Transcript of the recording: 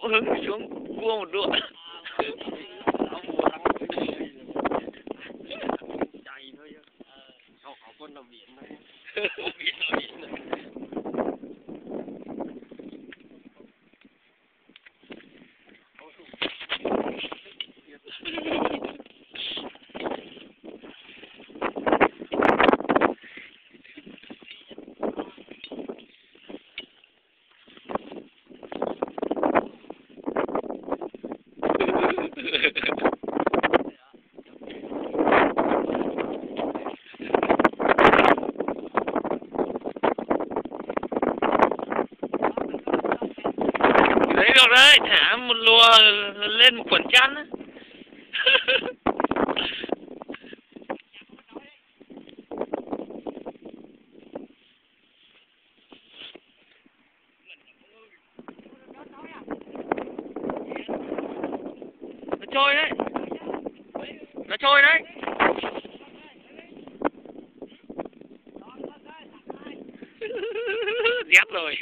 ເອີ ຊ່ວງກວມດ້ວຍ ໃຈເນາະ ເຮົາເອົາຄົນລະຫວຽນເນາະ ຫວຽນເນາະ ຫວຽນເນາະ. ໄດ້ດອກ ໄດ້ ຖາມມັນລົວເຫຼັ້ນຂວັນຈັນນະ. ມາຊ່ອຍໄດ້ ມາຊ່ອຍໄດ້ ລຽບຮ້ອຍ.